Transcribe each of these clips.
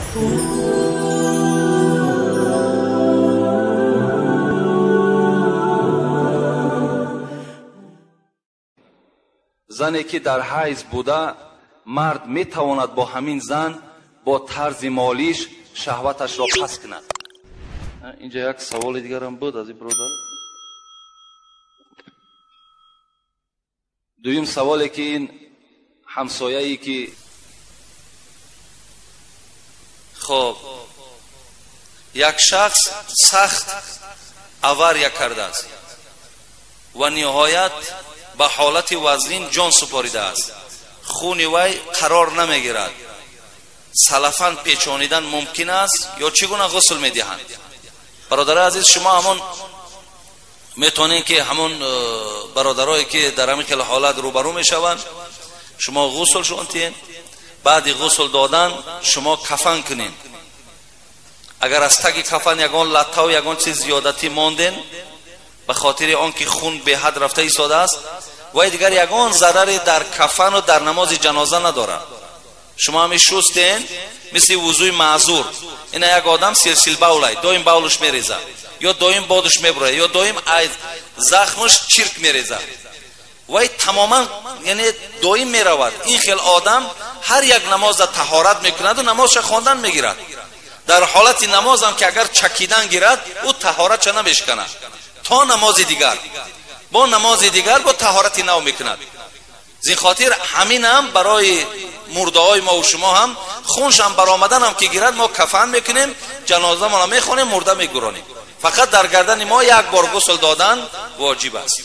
Зане ки дар ҳайз буда, мард метавонад бо ҳамин зан бо тарзи молиш шаҳваташро пас кунад. Инҷа як саволи дигарам буд аз ин бародар. Дуюм саволе ки ин ҳамсояе ки хоб як шахс сахт авария кардааст ва ниҳоят ба ҳолати вазнин ҷон супоридааст, хуни вай қарор намегирад, салафан печонидан мумкин аст ё чӣ гуна ғусл медиҳанд? Бародари азиз, шумо ҳамон метавонед ки ҳамон бародарое ки дар ҳамин хел ҳолат рӯбарӯ мешаванд, шумо ғусл шон тиҳед, баъди ғусл додан шумо кафан кунед. Агар аз таги кафан ягон латтаву ягон чиз зиёдатӣ монден, ба хотири он ки хун беҳад рафта истодааст, вай дигар ягон зараре дар кафану дар намози ҷаноза надорад. Шумо ҳами шустен, мисли вузӯи маъзур. Ина як одам силсил бавлай, доим бавлуш мерезад, ё доим бодуш мебурад, ё доим аз захмаш чирк мерезад, вай тамоман яъне доим меравад. Ин хел одам ҳар як намозда таҳорат мекунаду намозша хондан мегирад. Дар ҳолати намозам ки агар чакидан гирад, ӯ таҳоратша намешканад то намози дигар, бо намози дигар бо таҳорати нав мекунад. Зин хотир ҳаминам барои мурдаҳои мову шумо ҳам хуншам баромаданам ки гирад, мо кафан мекунем, ҷанозамонро мехонем, мурда мегуронем. Фақат дар гардани мо як бор гусл додан воҷиб аст.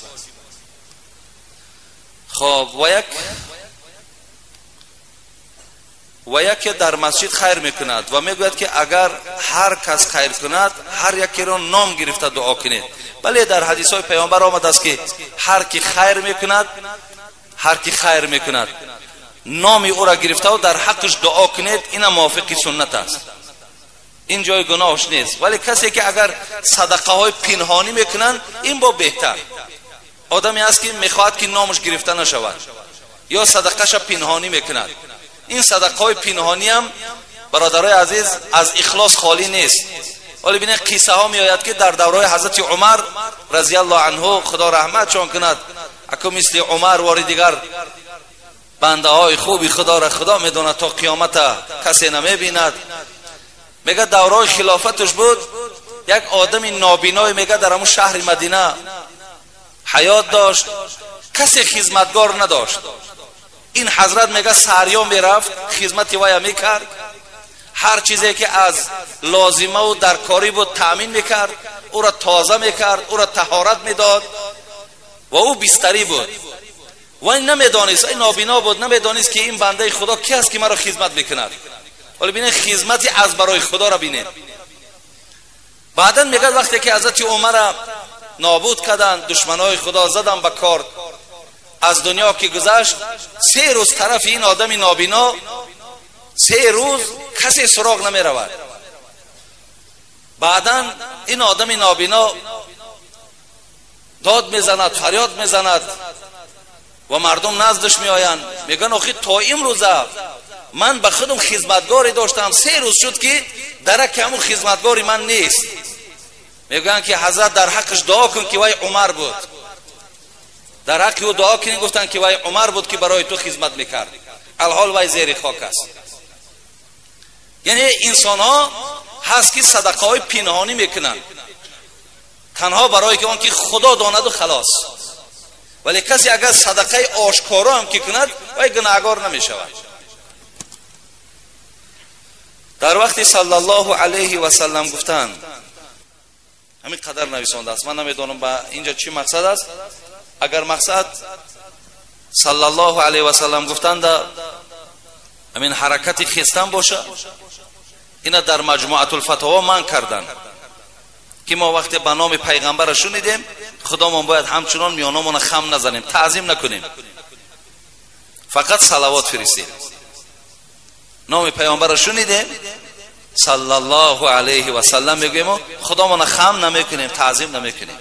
Хоб, ва яке дар масҷид хайр мекунад ва мегӯяд ки агар ҳар кас хайр кунад, ҳар якеро ном гирифта дуо кунед. Бале, дар ҳадисҳои паёмбар омадааст ки ҳар ки хайр мекунад, ҳар ки хайр мекунад, номи ӯра гирифтаву дар ҳаққаш дуо кунед, ина мувофиқи суннат аст, ин ҷои гуноҳш нест. Вале касе ки агар садақаҳои пинҳонӣ мекунанд, ин бо беҳтар. Одаме аст ки мехоҳад ки номаш гирифта нашавад, ё садақаша пинҳонӣ мекунад. Ин садақаҳои пинҳониам, бародарои азиз, аз ихлос холӣ нест. Вале бинед, қиссаҳо меояд ки дар давраи ҳазрати Умар разиаллоҳу анҳу, Худо раҳматшон кунад, аку мисли Умар вори дигар бандаҳои хуби Худоро Худо медонад, то қиёмата касе намебинад. Мега, давраи хилофаташ буд, як одами нобиное, мега, дар ҳамун шаҳри Мадина ҳаёт дошт, касе хизматгор надошт. Ин ҳазрат, мега, сарё мерафт, хизмати вая мекард, ҳар чизе ки аз лозимаву даркорӣ буд таъмин мекард, ӯро тоза мекард, ӯро таҳорат медод ва ӯ бистарӣ буд. Вай намедонист, ай нобино буд, намедонист ки ин бандаи Худо ки аст ки маро хизмат мекунад. Вале бинед, хизмати аз барои Худоро бинед. Баъдан мегӯяд, вақте ки ҳазрати Умара нобуд карданд, душманои Худо задан ба кор, аз дунё ки гузашт, 3 рӯз тарафи ин одами нобино 3 рӯз касе суроғ намеравад. Баъдан ин одами нобино дод мезанад, фарёд мезанад ва мардум наздаш меоянд, мегӯянд: охи, то имрӯза ман ба худам хизматгоре доштам, 3 рӯз шуд ки дараки ҳамун хизматгори ман нест. Мегӯянд ки ҳазрат, дар ҳаққаш дуо кун ки вай Умар буд. Дар ҳаққи ӯ дуо кунед, гуфтанд, ки вай Умар буд ки барои ту хизмат мекард, алҳол вай зери хок аст. Яъне инсонҳо ҳаст ки садақаҳои пинҳонӣ мекунанд танҳо барои ки он ки Худо донаду халос. Вале касе агар садақаи ошкоро ҳам ки кунад, вай гунаҳгор намешавад. Дар вақти саллаллоҳу алайҳи васаллам гуфтанд, ҳамин қадар нависондааст, ман намедонам ба инҷа чӣ мақсад аст. Агар мақсад саллаллоҳу алайҳи васаллам гуфтанда ҳамин ҳаракати хестан боша, ина дар Маҷмуатулфатово манъ карданд ки мо вақте ба номи пайғамбара шунидем, худомон бояд ҳамчунон миёномона хам назанем, таъзим накунем, фақат салавот фиристем. Номи пайғамбара шунидем, саллаллоҳу алайҳи васаллам мегӯему худомона хам намекунем, таъзим намекунем.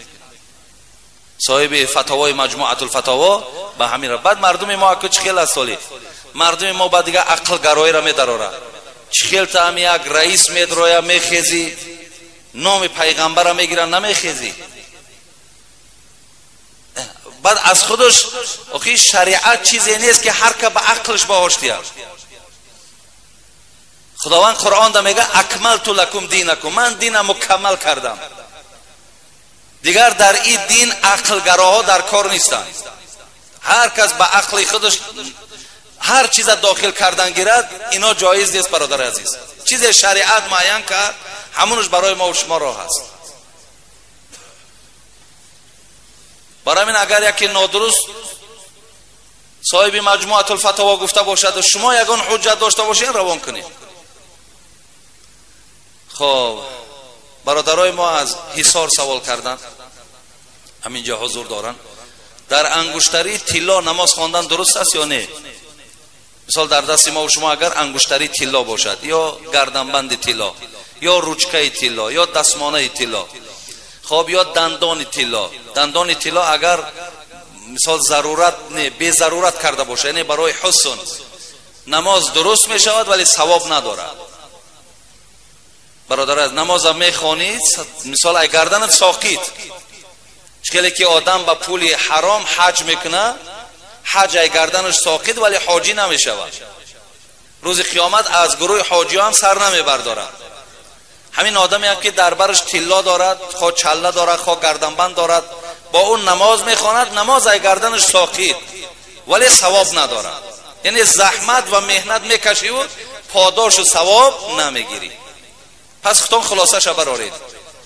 Соҳиби фатовои Маҷмуатулфатово ба ҳамин. Баъд мардуми мо аку чӣ хел аст? Соли мардуми мо ба дигар ақлгароиро медарорад. Чӣ хел та ҳами як раис медроя мехезӣ, номи пайғамбара мегира намехезӣ. Баъд аз худаш охи шариат чизе нест ки ҳар ка ба ақлш баҳош диҳад. Худованд Қуръонда мега акмалту лакум динакум, ман дина мукаммал кардам. Дигар дар ин дин ақлгароҳо дар кор нестанд. Ҳар кас ба ақли худаш ҳар чиза дохил кардан гирад, ино ҷоиз нест, бародари азиз. Чизе шариат муайян кард, ҳамонаш барои мо шумо роҳ аст. Барои ҳамин агар яке нодуруст соҳиби маҷмӯатулфатово гуфта бошад ва шумо ягон ҳуҷҷат дошта бошед, равон кунед. Хоб, бародарои мо аз Ҳисор савол карданд, ҳаминҷо ҳузур доранд. Дар ангуштарии тилло намоз хондан дуруст аст ё не? Мисол дар дасти мо шумо агар ангуштарии тилло бошад, ё гарданбанди тилло, ё ручкаи тилло, ё дастмонаи тилло, хоб, ё дандони тилло. Дандони тилло агар мисол зарурат не, безарурат карда бошад, яъне барои ҳусн, намоз дуруст мешавад, вале савоб надорад. Бародар, намоза мехонид, мисол ай гарданат соқит. Чӣ ки одам ба пули ҳаром ҳаҷ мекунад, ҳаҷ ай гарданаш соқит, вале ҳоҷӣ намешавад. Рӯзи қиёмат аз гурӯҳи ҳоҷиҳо ҳам сар намебардорад. Ҳамин одаме ҳам ки дар бараш тилло дорад, хо чалла дорад, хо гарданбанд дорад, бо он намоз мехонад, намоз ай гарданаш соқит, вале савоб надорад. Яъне заҳмат ва меҳнат мекашиву подошу савоб намегирӣ. Пас худтон хулосаша бароред.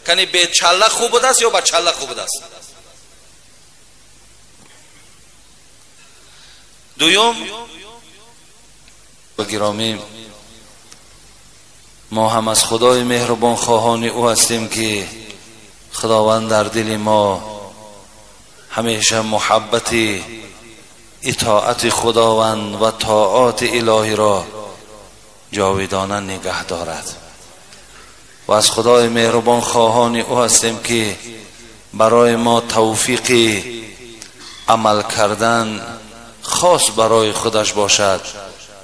Кани бе чалла хуб будааст ё ба чалла хуб будааст? Дуюм, ба гиромӣ, мо ҳам аз Худои меҳрубон хоҳони ӯ ҳастем ки Худованд дар дили мо ҳамеша муҳаббати итоати Худованд ва тоати илоҳиро ҷовидона нигаҳ дорад. Ва аз Худои меҳрубон хоҳони ӯ ҳастем ки барои мо тавфиқи амал кардан хос барои худаш бошад,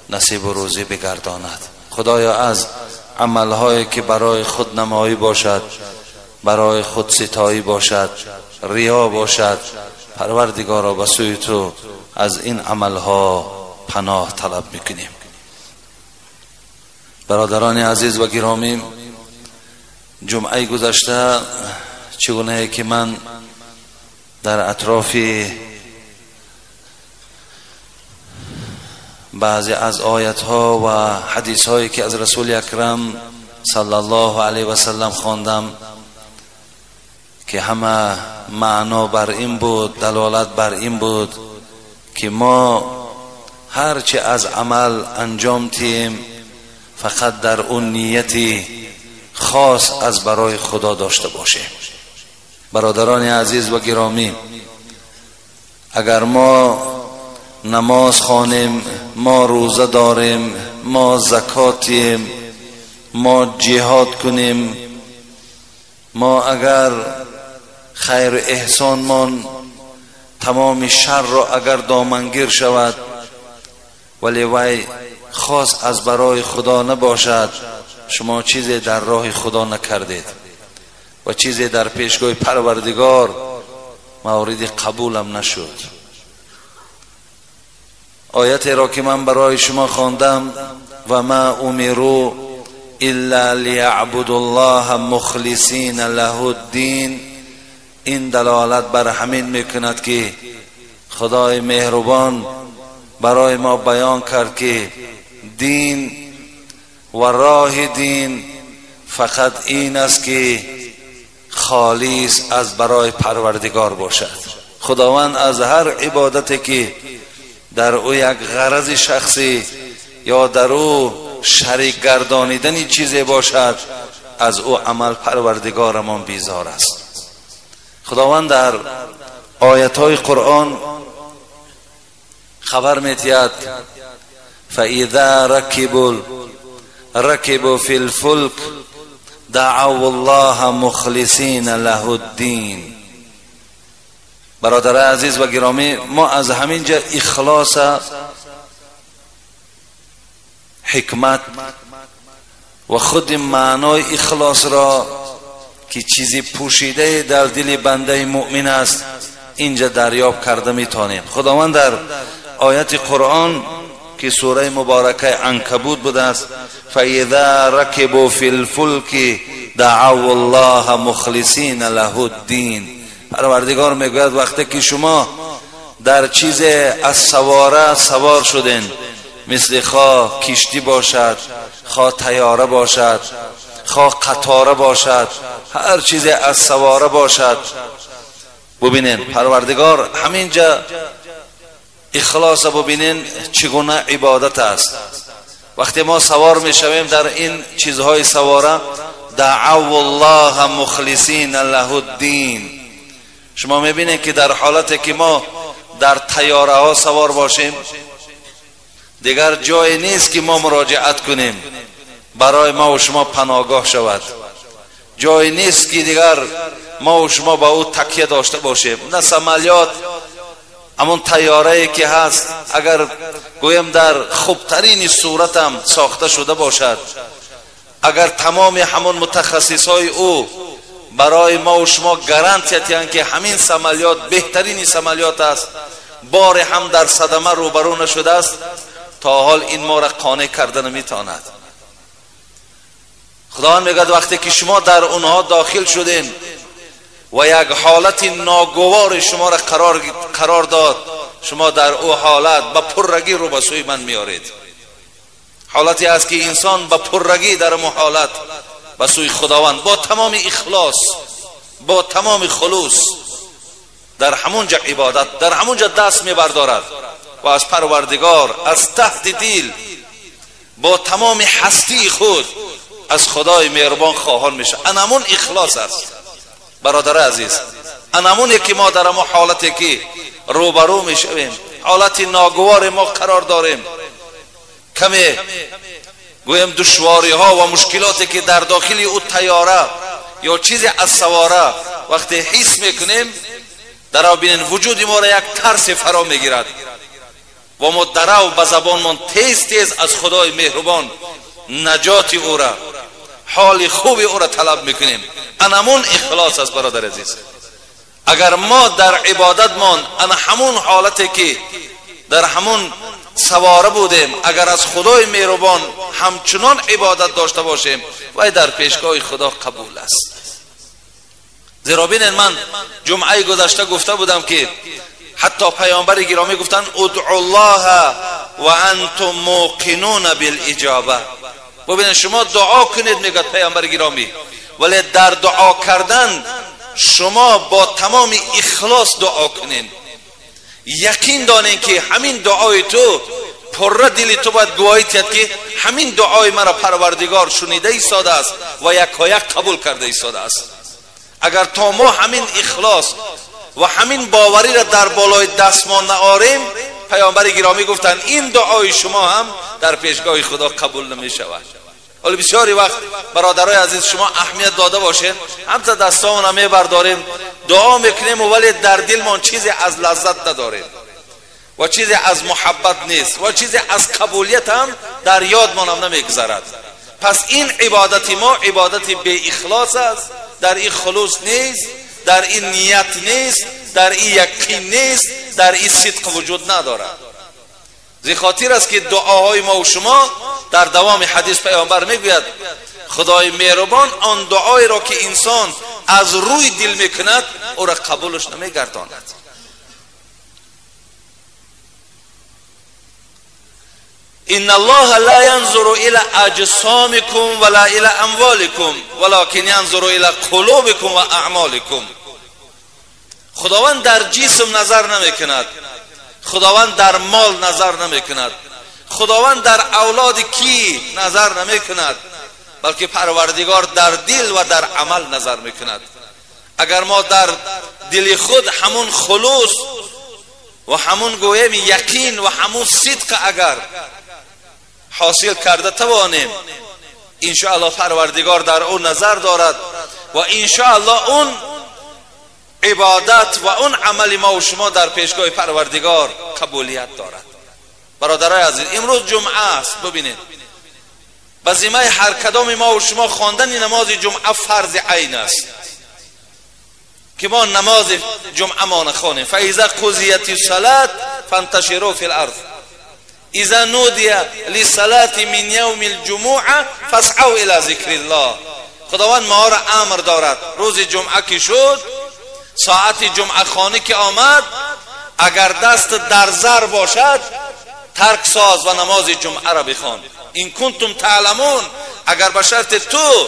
насибу рӯзӣ бигардонад. Худоё аз амалҳое ки барои худнамоӣ бошад, барои худситоӣ бошад, риё бошад, Парвардигоро ба сӯи ту аз ин амалҳо паноҳ талаб мекунем. Бародарони азиз ва гиромӣ, ҷумъаи гузашта чӣ гунае ки ман дар атрофи баъзе аз оятҳо ва ҳадисҳое ки аз Расули Акрам саллаллоҳу алайҳи васаллам хондам, ки ҳама маъно бар ин буд, далолат бар ин буд ки мо ҳарчи аз амал анҷом тием, фақат дар он нияти хос аз барои Худо дошта бошем. Бародарони азиз ва гиромӣ, агар мо намоз хонем, мо рӯза дорем, мо закотем, мо ҷиҳод кунем, мо агар хайру эҳсонмон тамоми шарро агар домангир шавад, вале вай хос аз барои Худо набошад, шумо чизе дар роҳи Худо накардед ва чизе дар пешгоҳи Парвардигор мавриди қабулам нашуд. Оятеро ки ман барои шумо хондам, ва ма умиру илла лияъбудуллоҳа мухлисина лаҳуддин, ин далолат бар ҳамин мекунад ки Худои меҳрубон барои мо баён кард ки дин ва роҳи дин фақат ин аст ки холис аз барои Парвардигор бошад. Худованд аз ҳар ибодате ки дар ӯ як ғарази шахсӣ ё дар ӯ шарик гардонидани чизе бошад, аз ӯ амал Парвардигорамон безор аст. Худованд дар оятҳои Қуръон хабар метиҳад: فَإِذَا رَكِبُوا فِي الْفُلْكِ دَعَوُا اللَّهَ مُخْلِصِينَ لَهُ الدِّينَ. برادر عزیز و گرامی، ما از همین جا اخلاص، حکمت و خود معنای اخلاص را که چیزی پوشیده در دل بنده مؤمن است اینجا دریاب کرده میتونیم. خداوند در آیت قرآن که سوره مبارکه عنکبوت بوده است، فاذا رکبوا فی الفلک دعوا الله مخلصین له الدین. پروردگار میگوید وقتی که شما در چیز از سواره سوار شدین، مثل خواه کشتی باشد، خواه طیاره باشد، خواه قطاره باشد، هر چیز از سواره باشد، ببینین پروردگار همینجا اخلاص ببینین چگونه عبادت است. وقتی ما سوار میشویم در این چیزهای سواره، دعوا الله مخلصین له الدین. شما میبینید که در حالتی که ما در طیاره ها سوار باشیم، دیگر جای نیست که ما مراجعت کنیم برای ما و شما پناهگاه شود، جای نیست که دیگر ما و شما با او تکیه داشته باشیم. نه سمالیات، همون طیاره که هست اگر گویم در خوبترین صورتم ساخته شده باشد، اگر تمام همون متخصص های او برای ما و شما گارانتی تیان که همین سمالیات بهترین سمالیات است، بار هم در صدمه روبرو نشده است، تا حال این ما را قانع کرده نمیتواند. خداوند میگه وقتی که شما در اونها داخل شدین و یک حالت ناگوار شما را قرار داد، شما در او حالت با پررگی رو به سوی من میارید. حالتی است که انسان با پررگی در اون حالت به سوی خداوند با تمام اخلاص، با تمام خلوص در همونجا عبادت، در همونجا دست میبردارد و از پروردگار از تحت دل با تمام هستی خود از خدای مهربان خواهان میشه. انمون اخلاص است برادر عزیز، انمونه که ما در ما حالتی که روبرو میشویم، حالت ناگوار ما قرار داریم، کمی گویم دشواری ها و مشکلاتی که در داخل او طیاره یا چیزی از سواره وقتی حس میکنیم، در بین وجود ما را یک ترس فرا میگیرد و ما درو به زبانمان تیز تیز از خدای مهربان نجات او را، حال خوب او را طلب میکنیم. انمون اخلاص است برادر عزیز. اگر ما در عبادتمان ان همون حالتی که در همون سواره بودیم، اگر از خدای مهربان همچنان عبادت داشته باشیم، و در پیشگاه خدا قبول است. زیرا ببینید من جمعه گذشته گفته بودم که حتی پیامبر گرامی گفتن ادعوا الله و انتم موقنون بالاجابه. ببینید شما دعا کنید، میگه پیامبر گرامی، ولی در دعا کردن شما با تمام اخلاص دعا کنید، یقین دانین که همین دعای تو پر دل تو باید گواهی تید که همین دعای مرا پروردگار شنیده ایستاده است و یکایک قبول کرده ایستاده است. اگر تا ما همین اخلاص و همین باوری را در بالای دستمان نآریم، پیامبر گرامی گفتند این دعای شما هم در پیشگاه خدا قبول نمی شود. ولی بسیاری وقت برادرای عزیز شما اهمیت داده باشین، همتا دستامون می برداریم دعا میکنیم ولی در دلمان چیزی از لذت نداریم و چیزی از محبت نیست و چیزی از قبولیت هم در یادمان هم نمیگذرد. پس این عبادت ما عبادت بی اخلاص است، در این خلوص نیست، در این نیت نیست، در این یقین نیست، در این صدق وجود ندارد. زی خاطر است که دعاهای ما و شما در دوام حدیث پیامبر میگوید خدای مهربان آن دعای را که انسان از روی دل میکند او را قبولش نمیگرداند. ان الله لا ينظر الى اجسامكم ولا الى اموالكم ولكن ينظر الى قلوبكم واعمالكم. خداوند در جسم نظر نمیکند، خداوند در مال نظر نمیکند، خداوند در اولاد کی نظر نمیکند، بلکه پروردگار در دل و در عمل نظر میکند. اگر ما در دل خود همون خلوص و همون گویم یقین و همون صدق اگر حاصل کرده توانیم، انشاءالله پروردگار در اون نظر دارد و انشاءالله اون عبادت و اون عمل ما و شما در پیشگاه پروردگار قبولیت دارد. برادرای عزیز، امروز جمعه است. ببینید Ба зиммаи ҳар кадоми мо ва шумо хондани намози ҷумъа фарзи айн аст ки мо намози ҷумъа нахонем. فإذا قضيت الصلاة فانتشروا في الأرض إذا نودي للصلاة من يوم الجمعة فاسعوا إلى ذكر الله. خداوند ما را امر دارد روز جمعه که شد، ساعت جمعه خانه که آمد، اگر دست در زر باشد ترک ساز و نماز جمعه را بخوان. این کنتم تعلمون، اگر به شرط تو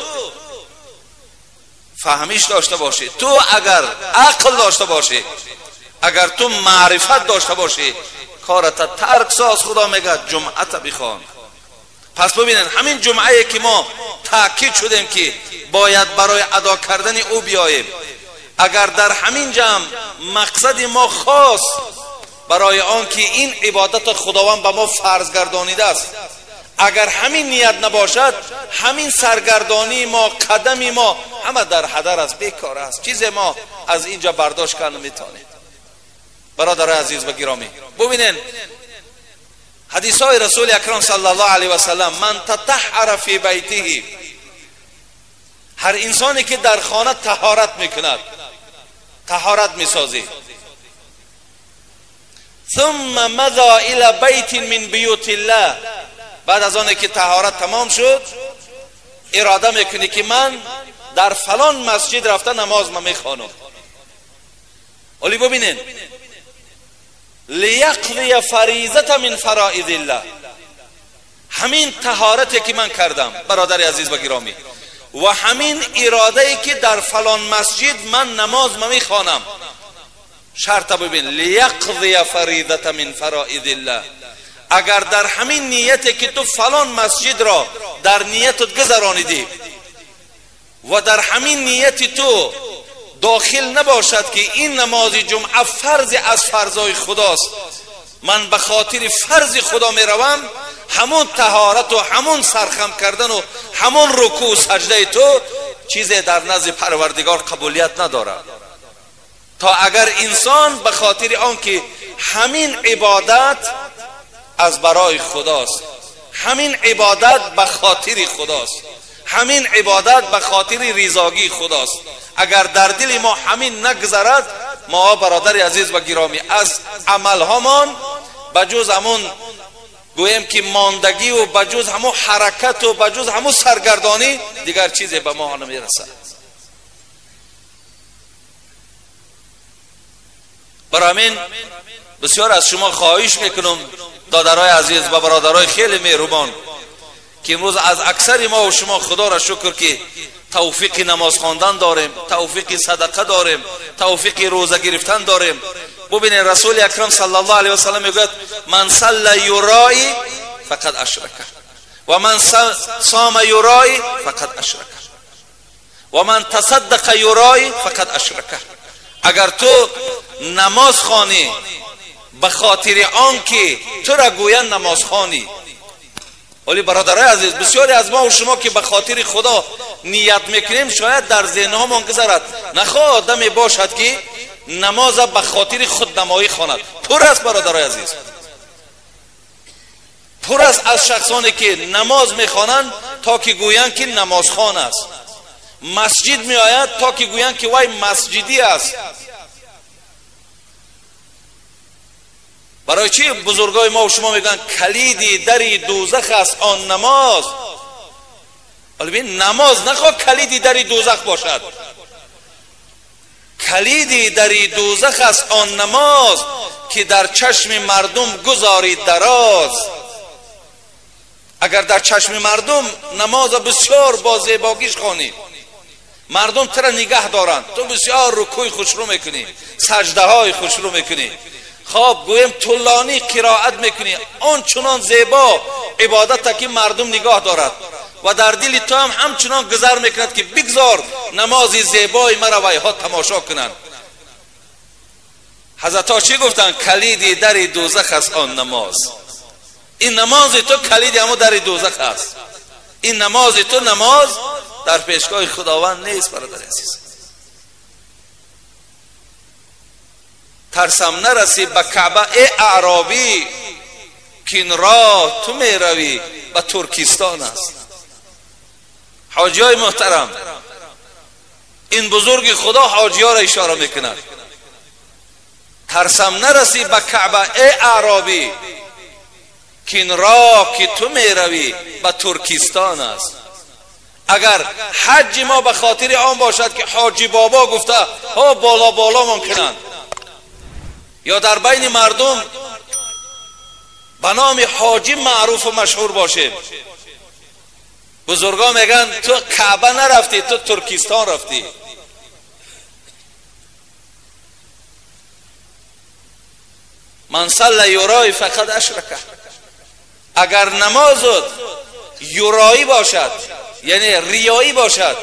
فهمیش داشته باشی، تو اگر عقل داشته باشی، اگر تو معرفت داشته باشی، کارت ترک ساز. خدا میگه جمعه تا بخوان. پس ببینن همین جمعه که ما تاکید شدیم که باید برای ادا کردن او بیاییم، اگر در همین جمع مقصد ما خاص برای آن که این عبادت خداوند به ما فرض گردانیده است، اگر همین نیت نباشد، همین سرگردانی ما، قدم ما همه در هدر است، بیکار است، چیز ما از اینجا برداشت کرد نمیتونیم. برادر عزیز و گرامی، ببینین حدیث های رسول اکرم صلی الله علیه و سلم، من تطهر فی بیته، هر انسانی که در خانه طهارت میکند، طهارت میسازی، ثم مضی الی بیت من بیوت الله، بعد از آن که طهارت تمام شد اراده میکنی که من در فلان مسجد رفته نماز ما میخوانم. ولی ببینین لیقضی فریضة من فرائض الله، همین طهارتی که من کردم برادر عزیز و گرامی، و همین اراده که در فلان مسجد من نماز ما میخوانم، شرط ببین لیقضی فریضة من فرائض الله، اگر در همین نیتی که تو فلان مسجد را در نیتت گذرانیدی و در همین نیت تو داخل نباشد که این نماز جمعه فرض از فرضای خداست، من به خاطر فرض خدا میروم، همون طهارت و همون سرخم کردن و همون رکوع و سجده تو چیز در نزد پروردگار قبولیت ندارد. تا اگر انسان به خاطر آن که همین عبادت از برای خداست، همین عبادت به خاطر خداست، همین عبادت به خاطر رضاگی خداست، اگر در دل ما همین نگذرد، ما برادر عزیز و گرامی از عملهامان بجز همون گویم که ماندگی و بجز همون حرکت و بجز همون سرگردانی دیگر چیزی به ما نمیرسد. برای همین بسیار از شما خواهش میکنم دادرای عزیز و برادرای خیلی مهربان که امروز از اکثر ما و شما خدا را شکر که توفیق نماز خواندن داریم، توفیق صدقه داریم، توفیق روزه گرفتن داریم. ببینید رسول اکرم صلی الله علیه و سلم میگوید من صلی یرایی فقد اشرک و من صام یرایی فقد اشرک و من تصدق یرایی فقد اشرک. اگر تو نماز خوانی به خاطر آن که تو را گویند نماز خوانی، ولی برادرای عزیز بسیاری از ما و شما که به خاطر خدا نیت میکنیم شاید در ذهنهامان گذرد نخواه آدمی باشد که نماز به خاطر خودنمایی خواند. پر است برادرای عزیز، پر است از شخصانی که نماز میخوانند تا که گویند که نمازخوان است، مسجد میآید تا که گویند که وای مسجدی است. برای چی بزرگای ما و شما میگن کلیدی دری دوزخ است آن نماز؟ ولی ببین نماز نخواه کلیدی دری دوزخ باشد، کلیدی دری دوزخ است آن نماز که در چشم مردم گذاری دراز. اگر در چشم مردم نماز بسیار با زیباگیش خوانی، مردم تو را نگه دارند، تو بسیار رکوع خوشرو میکنی، سجده های خوشرو میکنی، خب گویم طولانی قرائت میکنی، آن چنان زیبا عبادت که مردم نگاه دارد و در دل تو هم همچنان گذر میکند که بگذار نماز زیبای مرا ویها تماشا کنند. حضرت ها چی گفتن؟ کلیدی در دوزخ است آن نماز. این نماز تو کلید همون در دوزخ است. این نماز تو نماز در پیشگاه خداوند نیست برادر عزیز. ترسم نرسی به کعبه ای اعرابی که این راه تو میروی به ترکستان است. ҳоҷиёи муҳтарам, ин бузурги Худо ҳоҷиёро ишора мекунад. Тарсам нарасӣ ба Каъба, эй аъробӣ, ки ин роҳ ки ту меравӣ ба Туркистон аст. Агар ҳаҷи мо ба хотири он бошад ки ҳоҷи бобо гуфта ҳо боло боломон кунанд, ё дар байни мардум ба номи ҳоҷӣ маъруфу машҳур бошем, бузургон мегӯянд ту Каъба нарафтӣ, ту Туркистон рафтӣ. Ман салла юрои фақад ашрака. Агар намозат юроӣ бошад, яъне риёӣ бошад,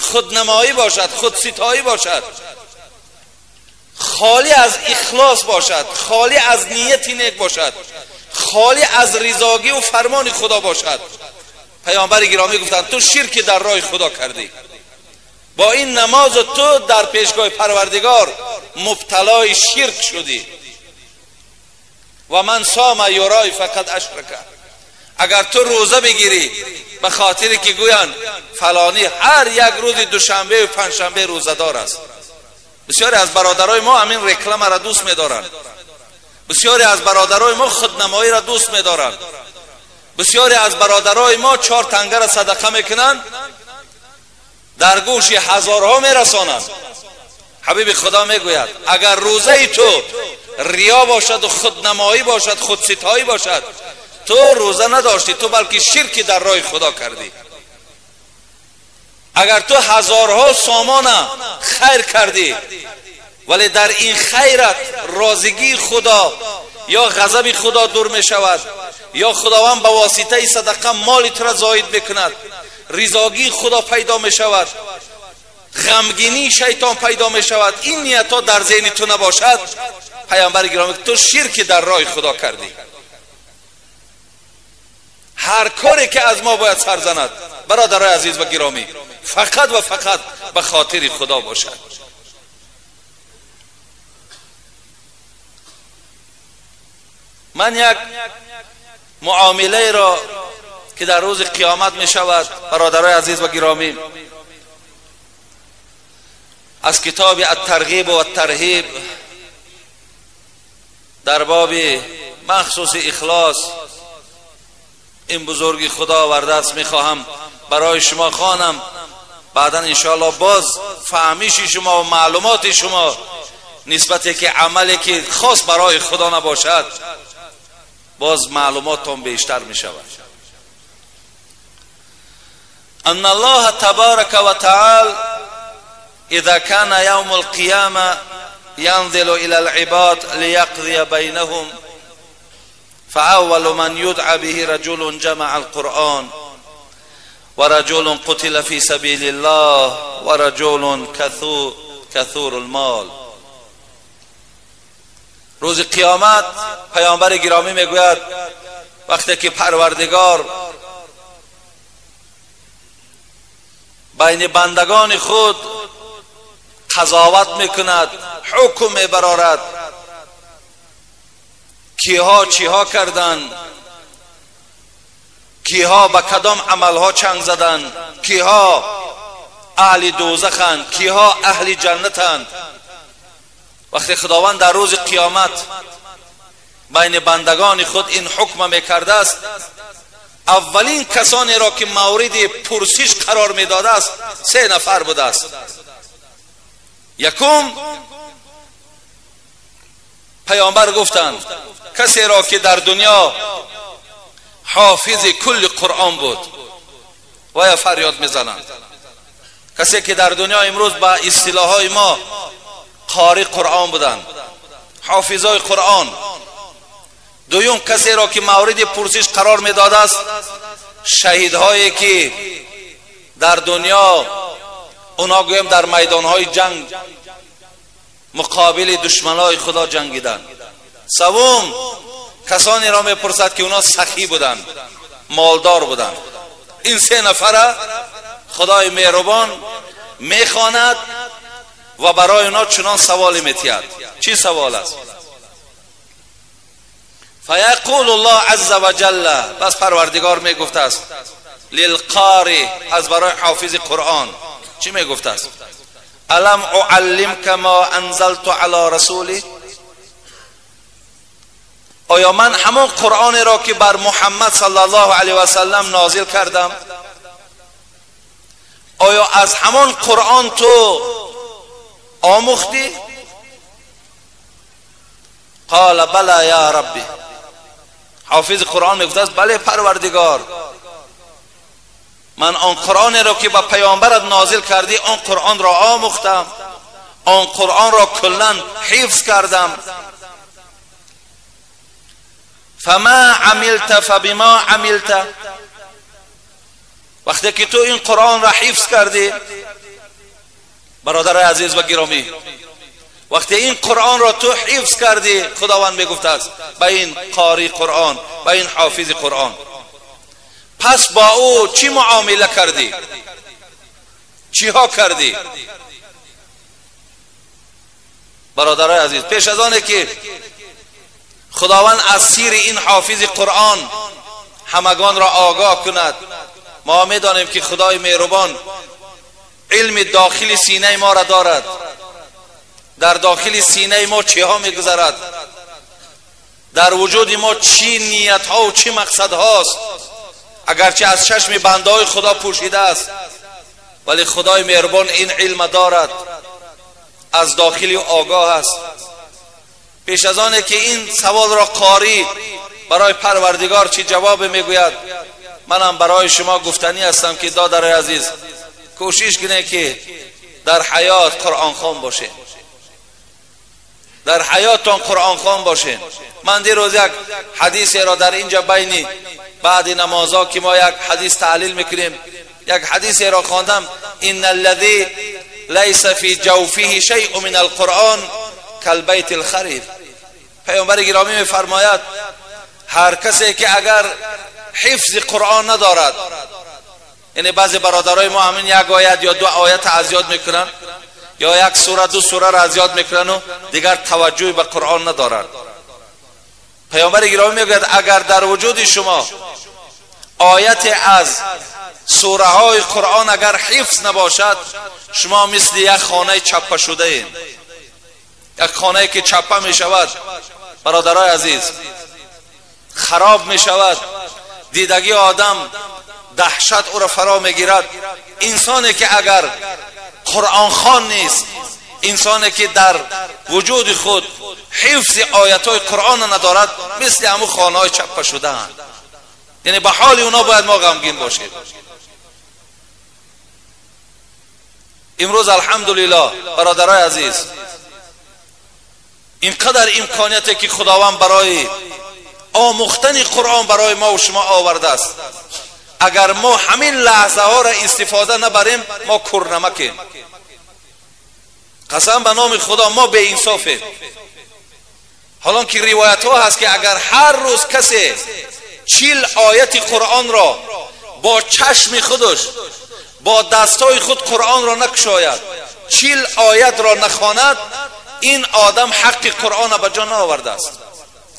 худнамоӣ бошад, худситоӣ бошад, холӣ аз ихлос бошад, холӣ аз нияти нек бошад, холӣ аз ризогӣ ва фармони Худо бошад, паёмбари гиромӣ гуфтанд ту ширки дар роҳи Худо кардӣ. Бо ин намоз ту дар пешгоҳи Парвардигор мубталои ширк шудӣ. Ва ман сома юрои фақад ашрака. Агар ту рӯза бигирӣ ба хотире ки гӯянд фалонӣ ҳар як рӯзи душанбе ва панҷшанбе рӯзадор аст. Бисёре аз бародарои мо ҳамин рекламаро дӯст медоранд. Бисёре аз бародарои мо худнамоиро дӯст медоранд. Бисёре аз бародарои мо 4 тангаро садақа мекунанд, дар гӯши ҳазорҳо мерасонанд. Ҳабиби Худо мегӯяд агар рӯзаи ту риё бошад ва худнамоӣ бошад, худситоӣ бошад, ту рӯза надоштӣ, ту балки ширки дар роҳи Худо кардӣ. Агар ту ҳазорҳо сомона хайр кардӣ, вале дар ин хайрат розигии Худо ё ғазаби Худо дур мешавад, ё Худованд ба воситаи садақа моли туро зоид мекунад, ризогии Худо пайдо мешавад, ғамгинии шайтон пайдо мешавад, ин ниятҳо дар зеҳни ту набошад, паёмбари гиромӣ ту ширки дар роҳи Худо кардӣ. Ҳар коре ки аз мо бояд сар занад, бародарои азиз ва гиромӣ, фақат ва фақат ба хотири Худо бошад. Ман як муомилаеро ки дар рӯзи қиёмат мешавад, бародарои азиз ва гиромӣ, аз китоби ат-Тарғиб ва ат-Тарҳиб дар боби махсуси ихлос ин бузурги Худо овардааст, мехоҳам барои шумо хонам. Баъдан иншоаллоҳ боз фаҳмиши шумо ва маълумоти шумо нисбате ки амале ки хос барои Худо набошад, боз маълумоттон бештар мешавад. أن الله تبارك وتعالى إذا كان يوم القيامة ينزل إلى العباد ليقضي بينهم، فأول من يدعى به رجل جمع القرآن، ورجل قتل في سبيل الله، ورجل كثور المال. روز قیامت پیامبر گرامی میگوید وقتی که پروردگار بین بندگان خود قضاوت میکند، حکم میبرارد، کیها چیها کردند، کیها به کدام عملها چنگ زدند، کیها اهل دوزخند، کیها اهل جنتند. وقتی خداوند در روز قیامت بین بندگان خود این حکم میکرده است، اولین کسانی را که مورد پرسش قرار میداده است 3 نفر بوده است. یکم، پیامبر گفتند کسی را که در دنیا حافظ کل قرآن بود و یا فریاد میزنند، کسی که در دنیا امروز با اصطلاحهای ما قاری قرآن بودند، حافظای قرآن. دوم، کسی را که مورد پرسش قرار میداده است شهیدهایی که در دنیا اونا گویم در میدانهای جنگ مقابل دشمنای خدا جنگیدند. سوم، کسانی را میپرسد که اونا سخی بودند، مالدار بودند. این 3 نفره خدای مهربان میخواند و برای اونا چنان سوالی میتید. چی سوال است؟ فیقول الله عز وجل، بس پروردگار میگفت است للقاری از برای حافظ قرآن چی میگفت است؟ الم اعلمک ما انزلت علی رسولی، آیا من همان قرآن را که بر محمد صلی الله علیه و سلم نازل کردم، آیا از همان قرآن تو آموختی؟ قال بله یا ربی. حافظ قرآن میگفت است بله پروردگار، من آن قرآن را که به پیامبرت نازل کردی آن قرآن را آموختم، آن قرآن را کلا حفظ کردم. فما عملت فبما عملت، وقتی که تو این قرآن را حفظ کردی، برادر عزیز و گرامی، وقتی این قرآن را تو حفظ کردی، خداوند میگفت است به این قاری قرآن، به این حافظ قرآن، پس با او چی معامله کردی؟ چیها کردی؟ برادرای عزیز، پیش از آنه که خداوند از سیر این حافظ قرآن همگان را آگاه کند، ما میدانیم که خدای مهربان علم داخل سینه ما را دارد، در داخل سینه ما چیها میگذرد، در وجود ما چی نیت ها و چی مقصد هاست. اگرچه از چشم بنده های خدا پوشیده است، ولی خدای مهربان این علم دارد، از داخلی آگاه است. پیش از آنه که این سوال را قاری برای پروردگار چی جواب میگوید، منم برای شما گفتنی هستم که دادر عزیز، کوشش کنه که در حیات قرآن خوان باشه، در حیاتتان قرآن خوان باشه. من دیروز یک حدیث را در اینجا بینی بعد نمازها که ما یک حدیث تحلیل میکنیم، یک حدیث را خواندم، ان الذی لیس فی جوفه شیء من القرآن کالبیت الخریب. پیامبر گرامی میفرماید هر کسی که اگر حفظ قرآن ندارد، یعنی بعضی برادرای ما همین یک آیت یا دو آیت از یاد میکنن یا یک سوره دو سوره را از یاد میکنن و دیگر توجه به قرآن ندارند. پیامبر گرامی میگوید اگر در وجود شما آیت از سوره های قرآن اگر حفظ نباشد، شما مثل یک خانه چپه شده اید، یک خانه که چپه می شود برادرای عزیز، خراب می شود، دیدگی آدم دهشت او را فرا می گیرد. انسانی که اگر قرآن خوان نیست، انسانی که در وجود خود حفظ آیت های قرآن ندارد، مثل همون خانه های چپه شده اند. یعنی به حال اونا باید ما غمگین باشیم. امروز الحمدلله برادرای عزیز، اینقدر امکانیتی که خداوند برای آموختن قرآن برای ما و شما آورده است، اگر ما همین لحظه ها را استفاده نبریم ما کورنمکیم. قسم به نام خدا ما به انصافیم. حالا که روایت ها هست که اگر هر روز کسی 40 آیت قرآن را با چشم خودش، با دستای خود قرآن را نکشاید، 40 آیت را نخواند، این آدم حق قرآن را به جا نآورده است.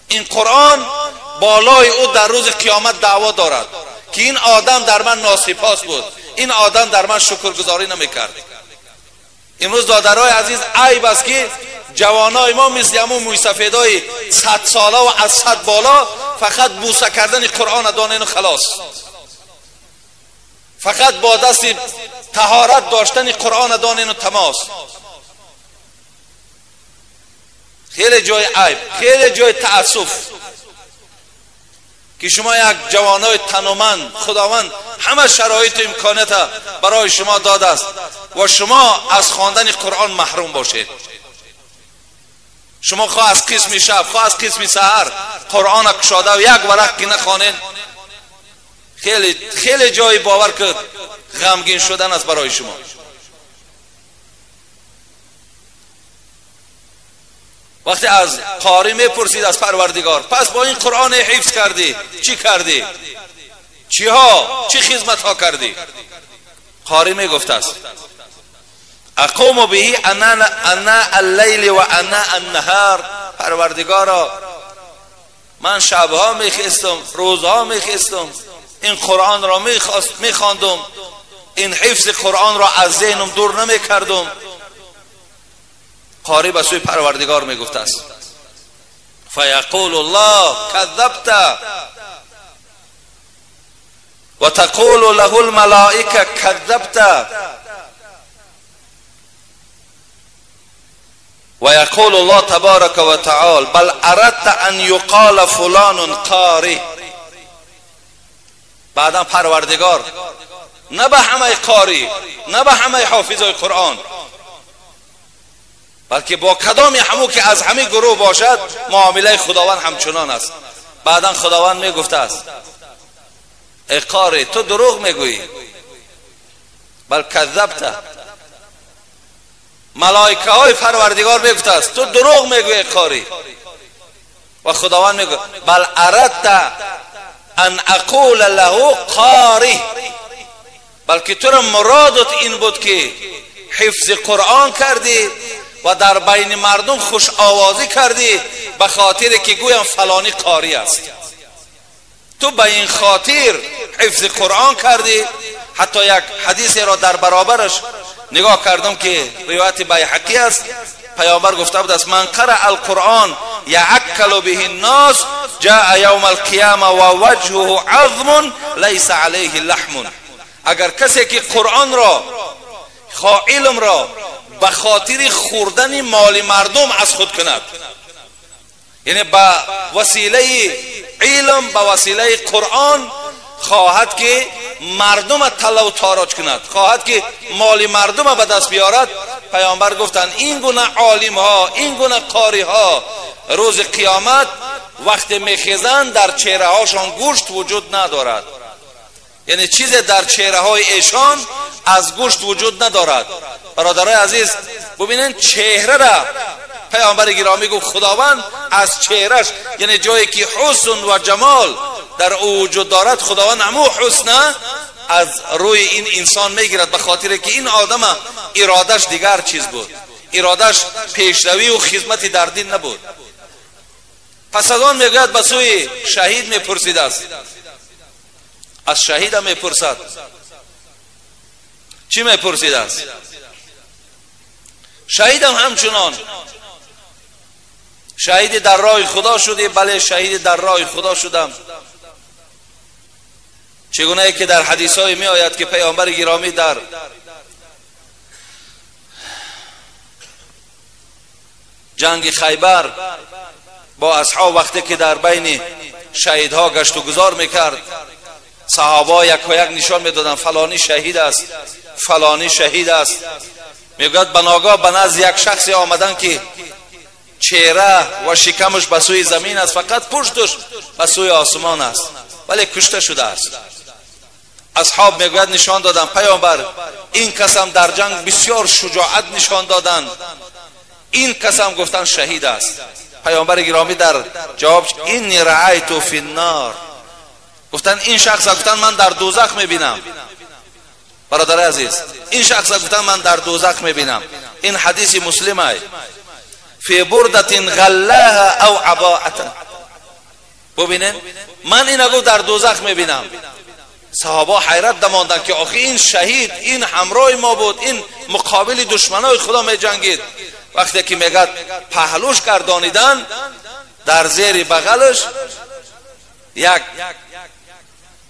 این قرآن بالای او در روز قیامت دعوا دارد که این آدم در من ناسپاس بود، این آدم در من شکرگزاری نمیکرد. امروز دادرای عزیز، عیب است که جوانای ما مثل همون مویسفیدای 100 ساله و از 100 بالا فقط بوسه کردن قرآن دانین و خلاص، فقط با دست طهارت داشتن قرآن دانین و تماس. خیلی جای عیب، خیلی جای تأسف که شما یک جوانای تنومند، خداوند همه شرایط و امکانات برای شما داده است و شما از خواندن قرآن محروم باشید. شما خواه از قسم شب، خواه از قسم سحر قرآن کشاده و یک ورق که نخوانید، خیلی خیلی جای باور که غمگین شدن است برای شما. وقتی از قاری میپرسید از پروردگار، پس با این قرآن حفظ کردی چی کردی، چیها، چی خدمت ها کردی؟ قاری میگفت است اقوم به انا اللیل و انا النهار. پروردگارا، من شبها میخستم، روزها میخستم، این قرآن را میخواندم، این حفظ قرآن را از ذهنم دور نمیکردم. قاری به سوی پروردگار میگفت است فیقول الله کذبت و تقول له الملائکه کذبت و یقول الله تبارک و تعالی بل اردت ان یقال فلان قاری. بعدا پروردگار نه به همه قاری، نه به همه حافظای قرآن، بلکه با کدام همو که از همه گروه باشد معامله خداوند همچنان است. بعدا خداوند میگفته است ای قاری تو دروغ میگویی، بل کذبت. ملائکه های پروردگار میگفته است تو دروغ میگویی ای قاری. و خداوند میگوید بل اردت ان اقول له قاری، بلکه تو را مرادت این بود که حفظ قرآن کردی و در بین مردم خوش آوازی کردی به خاطر که گویم فلانی قاری است. تو به این خاطر حفظ قرآن کردی. حتی یک حدیث را در برابرش نگاه کردم که روایت بیهقی است. پیامبر گفته بود است من قرأ القرآن یعکل به الناس جاء یوم القیامه و وجهه عظم لیس علیه لحم. اگر کسی که قرآن را خواه علم را به خاطر خوردن مال مردم از خود کند، یعنی به وسیله علم، به وسیله قرآن خواهد که مردم طلا و تاراج کند، خواهد که مال مردم به دست بیارد، پیامبر گفتند این گونه عالم ها، این گونه قاری ها روز قیامت وقت میخیزند در چهره هاشان گوشت وجود ندارد، یعنی چیز در چهره های ایشان از گوشت وجود ندارد. برادرای عزیز ببینن چهره را پیامبر گرامی گفت خداوند از چهرهش، یعنی جایی که حسن و جمال در او وجود دارد، خداوند همو حسن از روی این انسان میگیرد، به خاطر که این آدم ارادش دیگر چیز بود، ارادش پیشروی و خدمت در دین نبود. پس از آن میگوید به سوی شهید میپرسید است، از شهید هم میپرسد. چی میپرسید است؟ شهید هم همچنان شهید در راه خدا شدی؟ بله شهید در راه خدا شدم. چگونه که در حدیث های می آید که پیامبر گرامی در جنگ خیبر با اصحاب وقتی که در بین شهیدها گشت و گذار میکرد، صحابه یک و یک نشان میدادن فلانی شهید است، فلانی شهید است. میگوید بناگاه به نزد یک شخصی آمدن که چهره و شکمش به سوی زمین است، فقط پشتش به سوی آسمان است، ولی کشته شده است. اصحاب میگوید نشان دادن پیامبر این کسم در جنگ بسیار شجاعت نشان دادن، این کسم گفتن شهید است. پیامبر گرامی در جواب اینی رأیت فی النار، گفتن این شخص گفتن من در دوزخ میبینم. برادر عزیز این شخص گفتن من در دوزخ میبینم. این حدیث مسلم است. فی بردة غلاها او عباءة. ببینن من اینو گفت در دوزخ میبینم. صحابه حیرت دماندن که آخه این شهید، این همراه ما بود، این مقابل دشمنای خدا میجنگید. وقتی که میگد پهلوش گردانیدن، در زیر بغلش یک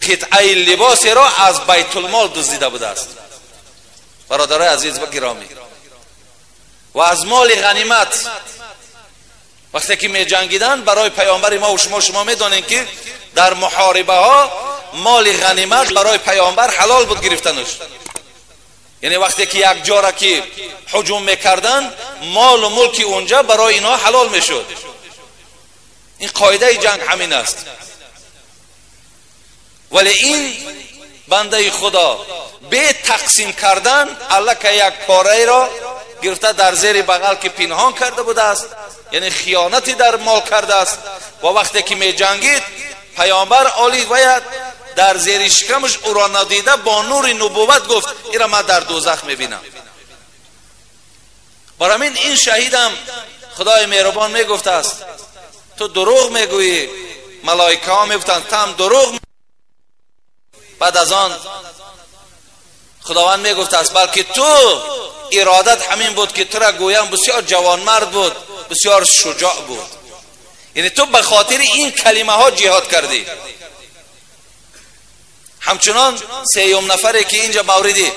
قطعه لباسی را از بیت المال دزدیده بوده است. برادرای عزیز و گرامی، و از مال غنیمت وقتی که می جنگیدن برای پیامبر ما و شما، شما میدانید که در محاربه ها مال غنیمت برای پیامبر حلال بود گرفتنش. یعنی وقتی که یک جا را که هجوم میکردن، مال و ملک اونجا برای اینها حلال میشد. این قاعده جنگ همین است. ولی این بنده خدا به تقسیم کردن الکه یک پاره را گرفته در زیر بغل که پنهان کرده بوده است، یعنی خیانتی در مال کرده است. و وقتی که می جنگید پیامبر عالی باید در زیر شکمش او را ندیده با نور نبوت گفت این را من در دوزخ میبینم. برای این شهیدم خدای مهربان میگفت است تو دروغ میگویی، ملائکه ها میگفتند تو هم دروغ بعد از آن خداوند میگفت است بلکه تو ارادت همین بود که تو را گویم بسیار جوانمرد بود، بسیار شجاع بود. یعنی تو به خاطر این کلمه ها جهاد کردی. همچنان سیوم نفری که اینجا موردی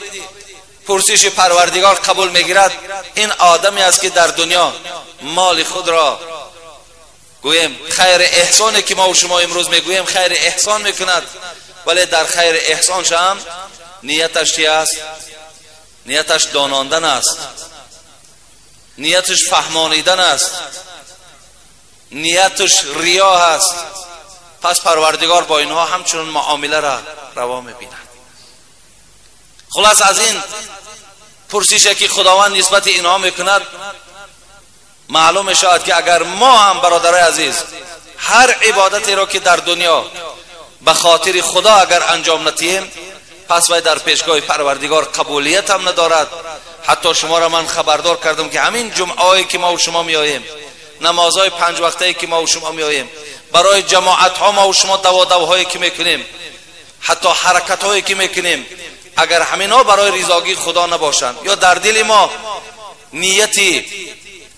پرسش پروردگار قبول میگیرد، این آدمی است که در دنیا مال خود را گویم خیر احسانی که ما و شما امروز میگوییم خیر احسان میکند، ولی در خیر احسانش هم نیتش چی است؟ نیتش داناندن است، نیتش فهمانیدن است، نیتش ریا است. پس پروردگار با اینها همچنان معامله را روا میبیند. خلاص از این پرسش که خداوند نسبت اینها میکند معلوم شود که اگر ما هم برادرای عزیز هر عبادتی را که در دنیا به خاطر خدا اگر انجام ندهیم، پس وی در پیشگاه پروردگار قبولیت هم ندارد. حتی شما را من خبردار کردم که همین جمعه که ما و شما میآییم، نمازهای پنج وقته که ما و شما میآییم، برای جماعت ها ما و شما دوادوهایی که میکنیم، حتی حرکت هایی که میکنیم، اگر همینا برای رضاگی خدا نباشند یا در دل ما نیتی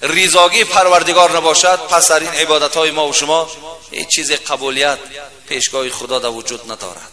رضاگی پروردگار نباشد، پس در این عبادت های ما و شما هیچ چیز قبولیت پیشگاه خدا در وجود ندارد.